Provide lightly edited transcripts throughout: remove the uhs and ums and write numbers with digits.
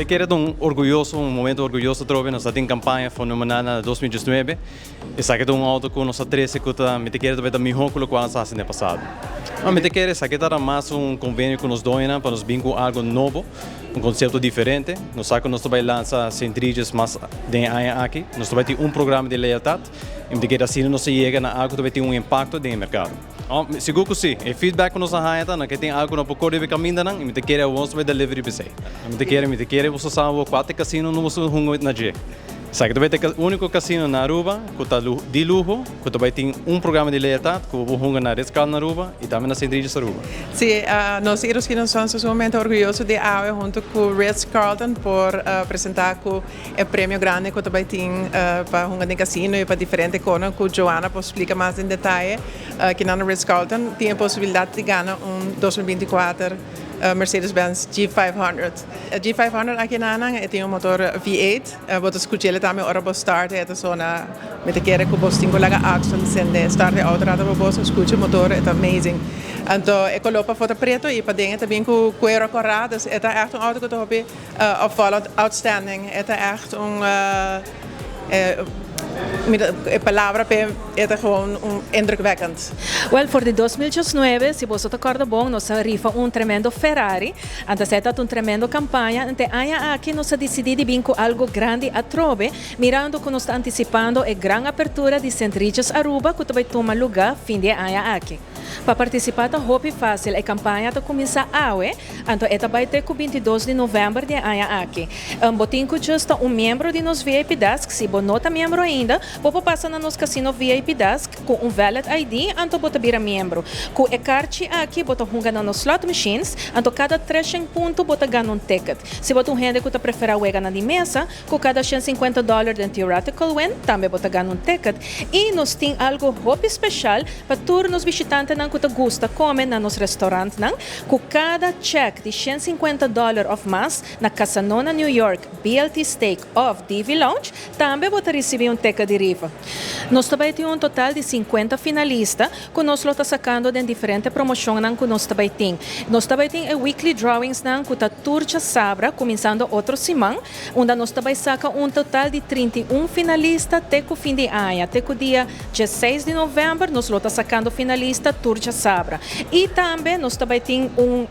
kere ta un orguyoso, un momento orguyoso atrobe. Nos a tin campaña fenomenal na 2019. Esaki ta un auto cu nos a trece cu ta, mi ta kere ta bay ta miho cu locual nos a haci den pasado. No, mi ta kere esaki ta mas un convenio cu nos doñonan pa nos bin cu algo nobo, un concepto diferente. Nos sa cu nos ta bay lansa St. Regis mas den e aña aki. Nos ta bay tin un programa di lealtad y mi ta kere asina nos ta yega na algo cu ta bay tin un impacto den e mercado. No, sigur cu si. E feedback cu nos a haya ta nan ke tin algo cu no por core riba e camindanan y mi ta kere awor nos ta bay deliver riba esey. Mi ta kere, mi ta kere boso sa awor cua ta e casino no boso hunga na dje. Esaki ta bay ta e unico casino na Aruba cu ta di luho, cu ta bay tin un programa di lealtad cu bo por hunga na Ritz Carlton Aruba y tambe na St. Regis Aruba. Si, nos Hiroshima Sons ta sumamente orguyoso di awe hunto cu Ritz Carlton por presenta cu e premio grandi cu ta bay tin pa hunga den casino y pa diferente conan cu Joanna por splica mas den detaye. Kinan na Ritz Carlton tin e posibilidad di gana un 2024 Mercedes-Benz G500. E G500 aki nanan e tin un motor V8. Bo ta scuch'el tambe ora bo start e ta sona. Mi ta kere cu bo tin cu laga axel cende. Start e auto rato pa bo scucha e motor, e ta amazing. Anto e color pafo ta preto y paden e ta bin cu cuero cora. Dus e ta echt un auto cu ta hopi opvallend, outstanding. E ta echt un. E palabra p'e e ta gewoon un indrukwekkend. Wel, for di 2019, si boso ta kòrda bon, nos a rifa un tremendo Ferrari. Anto esei tabata un tremendo kampaña. Ante aña aki nos a disidí di bin ku algu grandi atrobe, mirando ku nos ta antisipando e gran apertura di Sint Regis Aruba ku ta bai tuma lugá fin di e aña aki. Pa partisipá ta hopi fásil, e kampaña ta kuminsá awe, anto e ta bai te ku 22 di novèmber di e aña aki. Bo tin ku just ta un miembro di nos VIP Desk, si bo no ta miembro ainda, bo por pasa na nos Casino VIP Desk ku un valid ID, anto bo ta bira miembro. Ku e karchi aki bo ta hunga na nos slot machines, anto kada 300 punto bo ta gana un ticket. Si bo ta un hende ku ta preferá wega na di mesa, ku kada 150 dòler den theoretical win, tambe bo ta gana un ticket. I nos tin algu hopi speshal pa tur nos bishitantenan ku ta gusta kome na nos restaurantnan, ku kada chèk di 150 dòler òf mas na Casanona New York, BLT Steak òf DV Lounge, tambe bo ta risibí un ticket di rifa. Nos ta bai tin un total di 50 finalista ku nos lo ta sakando den diferente promoshonnan ku nos ta bai tin. Nos ta bai tin e weekly drawingsnan ku ta tur djasabra kuminsando otro siman, unda nos ta bai saka un total di 31 finalista te ku fin di aña. Te ku dia 16 di novèmber nos lo ta sakando finalista tur djasabra. I tambe nos ta bai tin un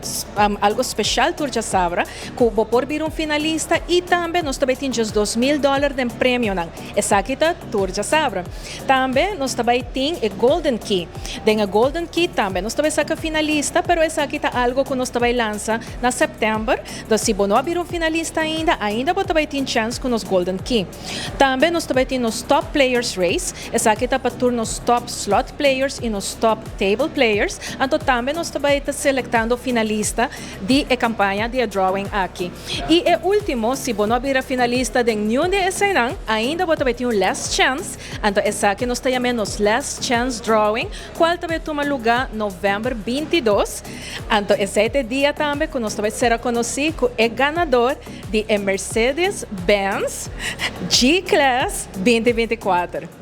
algu speshal tur djasabra ku bo por bira un finalista i tambe nos ta bai tin 12.000 dòler den premionan. Esaki ta tur djasabra. Tambe nos ta bai tin e Golden Key. Den e Golden Key tambe nos ta bai saka finalista, pero esaki ta algu ku nos ta bai lansa na sèptèmber. Dus si bo no a bira un finalista ainda, ainda bo ta bai tin chèns ku nos Golden Key. Tambe nos ta bai tin nos Top Players Race. Esaki ta pa tur nos top slot players i nos top table players. Anto tambe nos ta bai ta selektando finalista di e kampaña di e drawing aki. I e último, si bo no a bira finalista den niun di eseinan, ainda bo ta bai tin un last chance. Anto esaki nos ta yam'é nos Last Chance Drawing, kual ta bai tuma lugá novèmber 22. Anto esei ta e dia tambe ku nos ta bai sera konosí ku e ganador di e Mercedes Benz G-Class 2024.